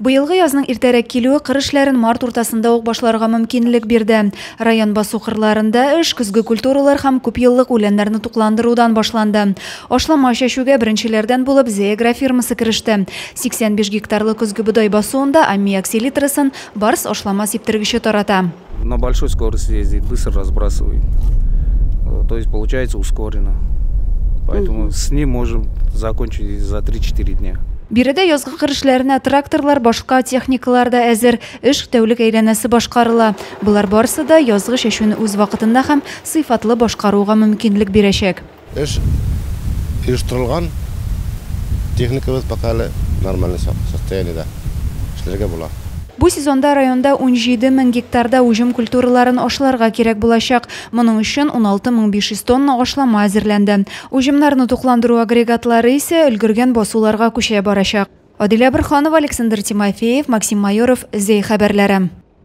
Быелгы язның иртәрәк килүе кыр эшләрен март уртасында ук башларга мөмкинлек бирде. Район басу-кырларында эш көзге культуралар һәм күпьеллык үләннәрне тукландырудан башланды. Ашлама чәчүгә беренчеләрдән булып Зәй агрофирмасы кереште. 85 гектарлы көзге бодай басуында аммиак селитрасын Барс ашлама сиптергече тарата. На большой скорости ездит, быстро разбрасывает. То есть получается ускоренно. Поэтому с ним можем закончить за 3-4 дня. Биредә язгы кыр эшләренә тракторлар, башка техникалар да әзер. Эш тәүлек әйләнәсе башкарыла. Болар барысы да язгы чәчүне үз вакытында һәм сыйфатлы башкаруга мөмкинлек бирәчәк. Эш оештырылган, техникабыз пока әле нормальный состояниедә, эшләргә була. Бу сезонда районда 17 мең гектарда уҗым культураларын ашларга кирәк булачак. Моның өчен 16 500 тонна ашлама әзерләнде. Уҗымнарны тукландыру агрегатлары исә өлгергән басуларга күчә барачак. Адилә Борханова, Александр Тимофеев, Максим Майоров, Зәй хәбәрләре.